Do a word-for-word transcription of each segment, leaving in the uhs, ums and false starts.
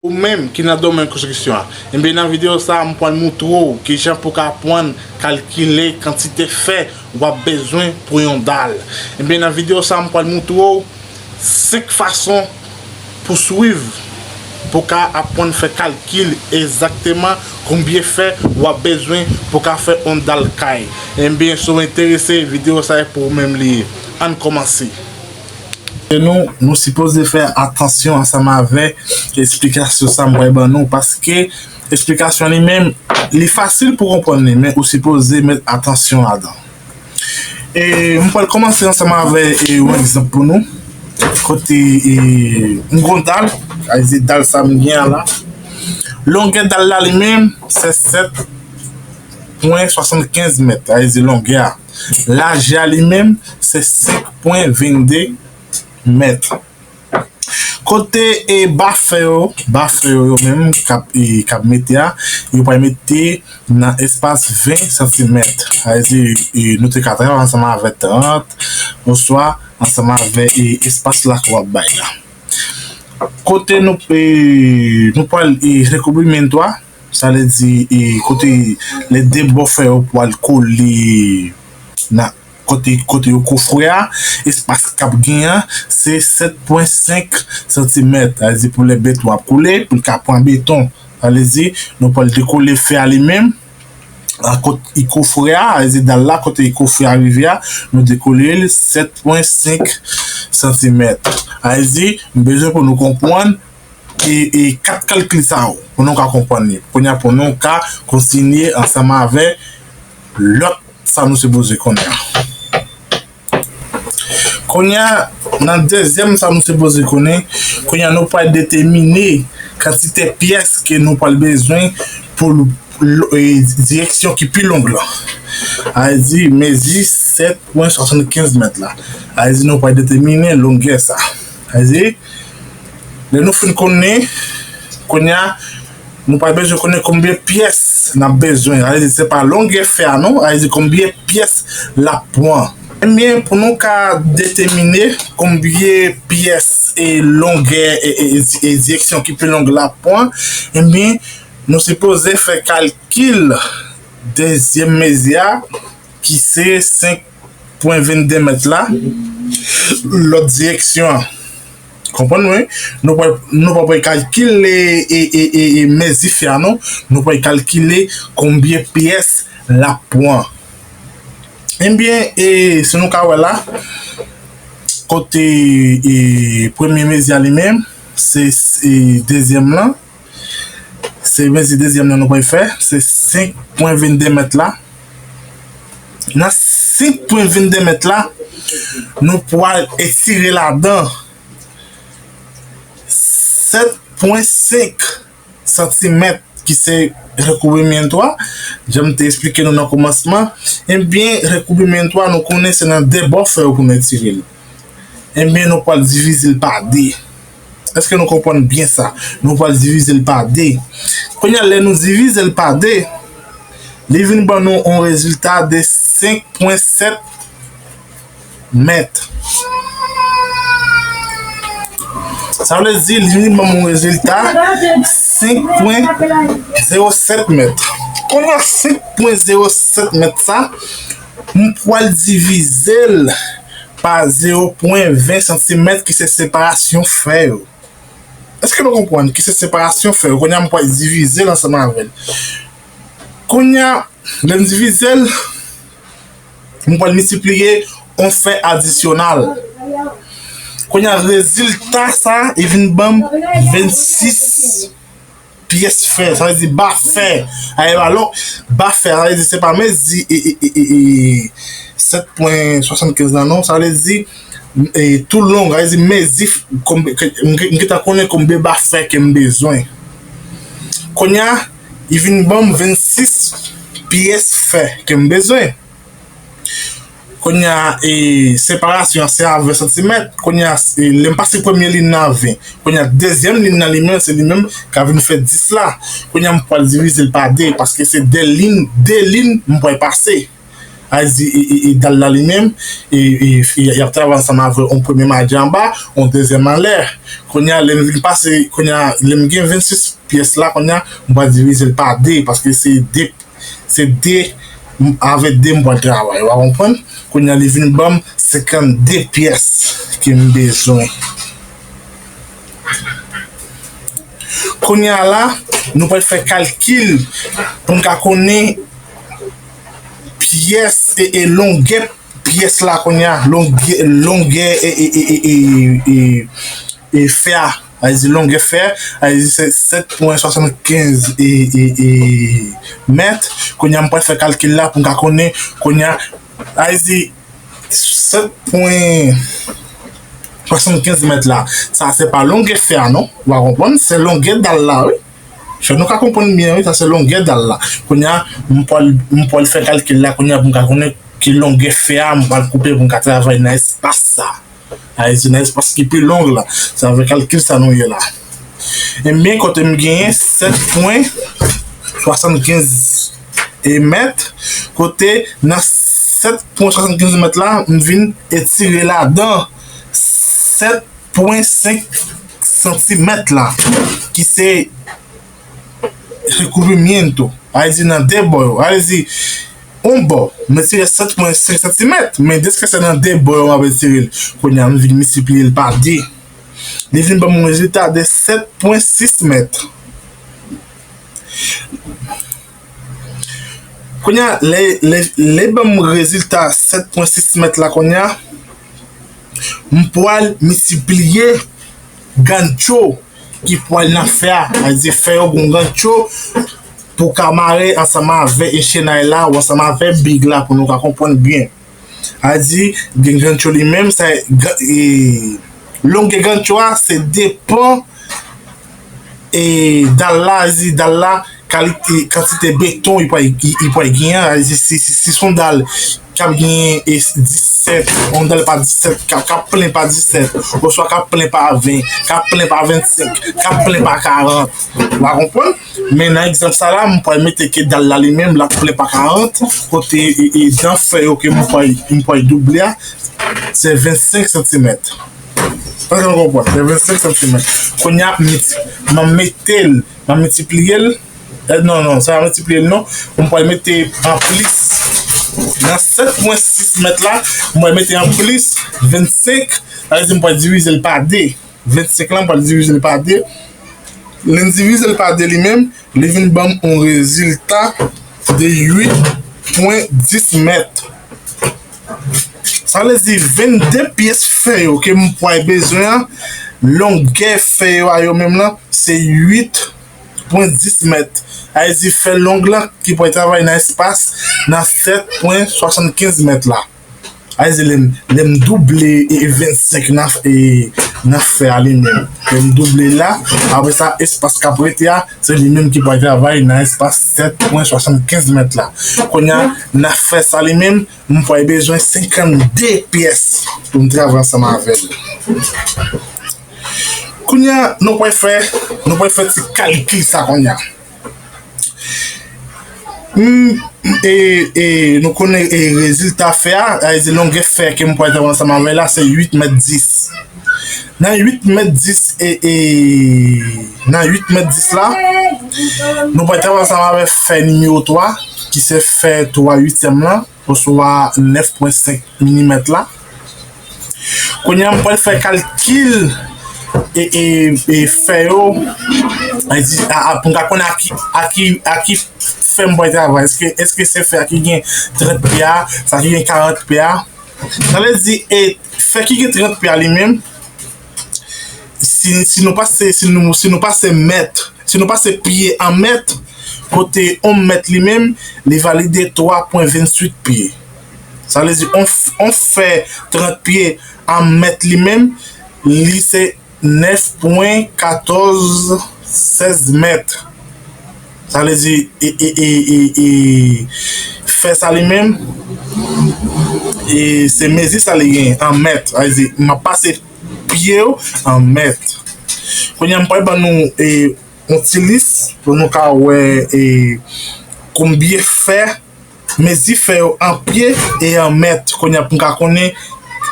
Ou menm ki nan domèn konstriksyon an, ebyen nan videyo sa a, m pral moutre w kijan pou w ka aprann kalkile kantite fè w ap bezwen pou yon dal. Ebyen nan videyo sa a, m pral moutre w senk fason pou swiv, pou w ka aprann fè kalkil egzakteman konbyen fè w ap bezwen pou w ka fè yon dal kay. Ebyen, si w enterese, videyo sa a e pou ou menm li ye. Ann kòmanse. E nou, nou sipoze fè atansyon ansanm avèk esplikasyon sa a m pral ban nou, paske esplikasyon li menm, li fasil pou konprann li, men ou sipoze met atansyon ladan. E m pral kòmanse ansanm avèk, e, yon egzanp pou nou. Kote, e, m gon dal, a di dal sa m gen an la. Longè dal la li menm, se sèt pwen swasannkenz mèt, a di longè a. Lajè a li menm, se senk pwen vennde mèt. Kote e ba fè yo, ba fè yo, yo menm k ap, e, k ap mete a, yo pral mete nan espas ven santimèt. Sa vle di, e, nou te ka travay ansanm avèk trant, oswa ansanm avèk, e, espas la ke w ap bay la. Kote nou, e, nou pral, e, rekouvri menm tou a, sa vle di, e, kote lè de bò fè yo pral kole nan kote, kote yo kofre a, espas k ap gen an, se sèt pwen senk santimèt. Sa vle di pou lè beton ap koule, pou l ka pran beton. Sa vle di, nou pral dekole fè a li menm, a kot i kofre a, sa vle di dal la, kote i kofre a rive a, nou dekole l sèt pwen senk santimèt. Sa vle di, m bezwen pou nou konprann e, e kat kalkil sa yo, pou nou ka konprann li. Kounye a, pou nou ka kontinye ansanm avèk lòt sa nou sipoze konnen an. Kounye a, nan dezyèm sa nou sipoze konnen, kounye a nou pral detèmine kantite pyès ke nou pral bezwen pou l, l, e, direksyon ki pi long lan. Sa vle di mezi sèt pwen swasannkenz mèt la. Sa vle di nou pral detèmine longè sa. Sa vle di, lè nou fin konnen, kounye a, nou pral bezwen konnen konbyen pyès n ap bezwen. Sa vle di, se pa longè fè a non, sa vle di konbyen pyès l ap pran. Ebyen, pou nou ka detèmine konbyen pyès e longè e, e, e, e direksyon ki pi long l ap pran, ebyen, nou sipoze fè kalkil dezyèm mezi a, ki se senk pwen vennde mèt la, lòt direksyon an. Konprann mwen? Nou pa, nou pa pral kalkile e, e, e, e mezi fè a non. Nou pral kalkile konbyen pyès l ap pran. Ebyen, e, si nou ka wè la, kote, e, premye mezi a li menm, se, e, dezyèm lan. Se mezi dezyèm nan nou pral fè, se senk pwen vennde mèt la. Nan senk pwen vennde mèt la, nou pral etire ladan sèt pwen senk santimèt ki se rekouvri menm tou a, jan m te esplike nou nan kòmansman. Ebyen, rekouvri menm tou a, nou konnen se nan de bò fè yo pou nou etire l. Ebyen, nou pral divize l pa de. Èske nou konprann byen sa? Nou pral divize l pa de. Kounye a, lè nou divize l pa de, li vin ban nou yon rezilta de senk pwen sèt mèt. Sa vle di, li vin ban m yon rezilta senk pwen zewo sèt mèt. Kounye a, senk pwen zewo sèt mèt sa, m pral divize l pa zewo pwen ven santimèt ki se separasyon fè yo. Èske nou konprann ki se separasyon fè yo? Kounye a, m pral divize l ansanm avè l. Kounye a, lè m divize l, m pral miltipliye yon fè adisyonal. Kounye a, rezilta sa, li vin ban m vennsis pyès fè, sa vle di ba fè. Alò, ba fè, sa vle di se pa mezi e, e, e, e, e, sèt pwen swasannkenz la non, sa vle di, e, tou long, sa vle di mezi, m gentan konnen konbyen ba fè ke m bezwen. Kounye a, li vin ban m vennsis pyès fè ke m bezwen. Kounye a, e, separasyon an se a ven santimèt. Kounye a, e, lè m pase premye liy nan a ven. Kounye a, dezyèm liy nan li menm, se li menm k ap vin fè dis la. Kounye a, m pral divize l pa de, paske se de liy, de liy m pral pase. a di, e, e, e dal la li menm, e, e, e, y ap travay ansanm avè yon premye maje anba, yon dezyèm anlè. Kounye a, lè m vin pase, kounye a, lè m gen vennsis pyès la, kounye a, m pral divize l pa de, paske se de, se de, m, avè de m pral travay, w a konprann? Kounye a, li vin ban m senkannde pyès ke m bezwen. Kounye a la, nou pral fè kalkil pou n ka konnen pyès e, e longè pyès la kounye a, longè, longè e, e, e, e, e, e, e fè a. A di longè fè a, a di se sèt pwen swasannkenz e, e, e mèt. Kounye a, m pral fè kalkil la pou n ka konnen kounye a, a di sèt pwen swasannkenz mèt la. Sa se pa longè fè a, non. W a konprann? Se longè dal la, wi. Fè nou ka konprann byen, wi, sa se longè dal la. Kounye a, m pral, m pral fè kalkil la, kounye a, pou m ka konnen ki longè fè a, m pral koupe pou m ka travay nan espas sa. A di nan espas ki pi long la. Se avèk kalkil sa nou ye la. Ebyen, kote m genyen sèt pwen swasannkenz e mèt, kote nan sèt pwen swasannkenz mèt la, m vin etire ladan sèt pwen senk santimèt la, ki se recubrimiento. A di nan de bò yo. A di, yon bò, m etire sèt pwen senk santimèt, men deske se nan de bò yo m ap etire l. Kounye a, m vin miltipliye l pa de. Li vin ban m yon rezilta de sèt pwen sis mèt. Kounye a, lè, lè, lè ban m rezilta sèt pwen sis mèt la, kounye a, m pral miltipliye gancho ki pral nan fè a. Sa vle di fè yo gon gancho pou ka mare ansanm avè echenay la ou ansanm avè big la pou nou ka konprann byen. A di, gen gancho li menm, sa, ga- e, longè gancho a, se depan, e, dal la, a di, dal la, kalite, kantite beton li pral, li, li pral genyen, a di, si, si, si se yon dal k ap genyen, e, disèt, yon dal pa disèt, k ap, k ap plen pa disèt, oswa k ap plen pa ven, k ap plen pa vennsenk, k ap plen pa karant. W a konprann? Men nan egzanp sa la, m pral mete ke dal la li menm, l ap plen pa karant, kote, e, e, dan fè yo ke m pral, m pral double a, se vennsenk santimèt. Èske nou konprann? Se vennsenk santimèt. Kounye a, m, m ap mete l, m ap miltipliye l. Eh, non, non, sa pa miltipliye l, non. M pral mete anplis. Nan sèt pwen sis mèt la, m pral mete anplis vennsenk. Sa vle di m pral divize l pa de. Vennsenk la, m pral divize l pa de. Lè n divize l pa de li menm, li vin ban m yon rezilta de uit pwen dis mèt. Sa vle di vennde pyès fè yo ke m pral bezwen an, longè fè yo a yo menm lan, se uit pwen dis mèt. Sa vle di fè long lan ki pral travay nan espas nan sèt pwen swasannkenz mèt la. Sa vle di lè m, lè m double e vennsenk nan, e, nan fè a li menm. Lè m double la, apre sa, espas k ap rete a, se li menm ki pral travay nan espas sèt pwen swasannkenz mèt la. Kounye a, nan fè sa li menm, m pral bezwen senkannde pyès pou m travay ansanm avè l. Kounye a, nou pral fè, nou pral fè ti kalkil sa kounye a. Hmm, e, e, nou konnen, e, rezilta fè a, sa vle di longè fè ke m pral travay ansanm avè l la, se uit mèt dis. Nan uit mèt dis, e, e, nan uit mèt dis la, nou pral travay ansanm avè fè nimewo twa, ki se fè twa uityèm lan, oswa nèf pwen senk milimèt la. Kounye a, m pral fè kalkil e, e, e fè yo, a di, a, a, pou m ka konnen a ki, a ki, a ki fè m pral travay. Èske, èske se fè a ki gen trant pye a, sa ki gen karant pye a? Sa vle di, e, fè ki gen trant pye a li menm, si, si nou pase, si nou, si nou pase mèt, si nou pase pye an mèt, kote yon mèt li menm, li valide twa pwen venntuit pye. Sa vle di, on, on fè trant pye an mèt li menm, li se nèf pwen katòz sèz mèt. Sa vle di, e, e, e, e, e, fè sa li menm, e se mezi sa li gen an mèt. Sa vle di, m ap pase pye yo an mèt. Kounye a, m pral ban nou, e, yon ti lis pou nou ka wè, e, konbyen fè mezi fè yo an pye e an mèt. Kounye a pou m ka konnen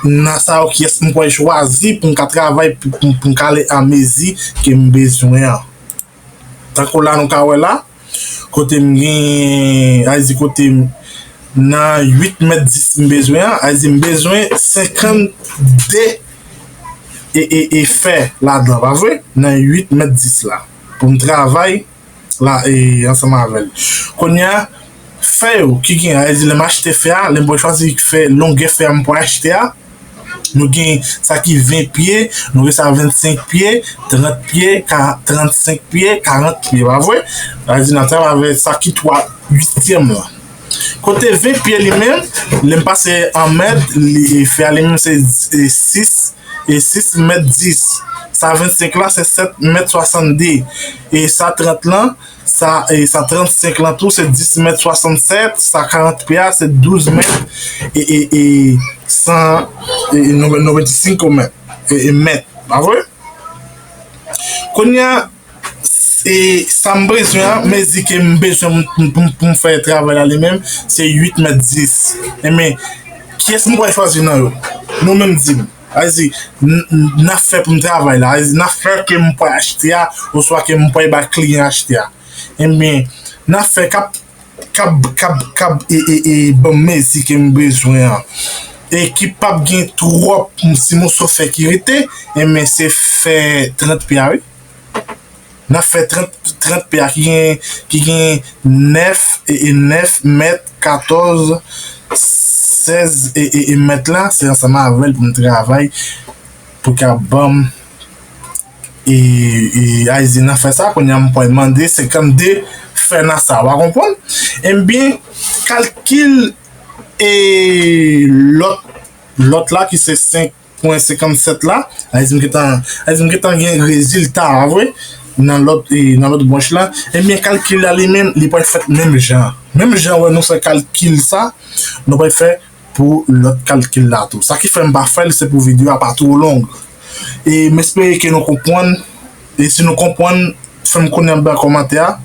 nan sa yo kiyès m pral chwazi pou m ka travay pou, pou, pou m ka ale a mezi ke m bezwen an. Tankou la nou ka wè la, kote m gen, a di kote m nan uit mèt dis m bezwen an, a di m bezwen senkannde e, e, e fè ladan, pa vre? Nan uit mèt dis la. Pou m travay la e ansanm avè l. Kounye a, fè yo ki gen, a di lè m achte fè a, lè m pral chwazi fè, longè fè a m pral achte a, nou gen sa ki ven pye, nou gen sa vennsenk pye, trant pye, ka, trannsenk pye, karant pye, pa vre? A di n ap travay avè sa ki twa uityèm lan. Kote ven pye li menm, lè m pase an mèt, li, fè a li menm se, e, sis, e sis mèt dis. Sa vennsenk la, se sèt mèt swasannde. E sa trant lan, sa, e sa trannsenk lan tou, se dis mèt swasannsèt. Sa karant pye a, se douz mèt e, e, e san, e, e, nove-, noventa e cinco mèt. E, e mèt, pa vre? Kounye a, e sa m bezwen an, mezi ke m bezwen m, m, pou m, pou m fè travay la li menm, se uit mèt dis. Enben, kiyès m pral chwazi nan yo? Nou menm di m. A di, n, n, n ap fè pou m travay la. A di, n ap fè ke m pral achte a, oswa ke m pral ba kliyan achte a. Enben, n ap fè k ap, k ap, k ap, k ap, e, e, e, ban m mezi ke m bezwen an. E ki p ap gen twòp ti moso fè ki rete, enben, se fè trant pye a, wi. N ap fè trant, trant pye a ki gen, ki gen nèf, e, e nèf mèt, katòz, sèz, e, e, e mèt la, se ansanm avè l pou n travay, pou ka ban m, e, e, a di n ap fè sa, kounye a m pral mande senkannde fè nan sa, w a konprann? Enben, kalkil, e, lòt, lòt la ki se senk pwen senkannsèt la, a di m gentan, a di m gentan gen rezilta a vre, nan lòt, e, nan lòt branch la, enben, kalkil la li menm, li pral fèt menm jan. Menm jan wè nou fè kalkil sa, nou pral fè pou lòt kalkil la tou. Sa ki fè m pa fè l, se pou videyo a pa twò long. E m espere ke nou konprann. E si nou konprann, fè m konnen anba kòmantè a.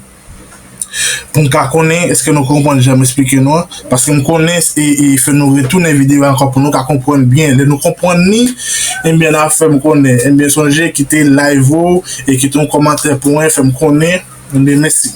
Pou m ka konnen èske nou konprann jan m esplike nou an. Paske m konnen e, e fè nou retounen videyo a ankò pou nou ka konprann byen. Lè nou konprann li, enben, n a fè m konnen. Enben, sonje kite live ou e kite yon kòmantè pou mwen, fè m konnen. Enben, mèsi.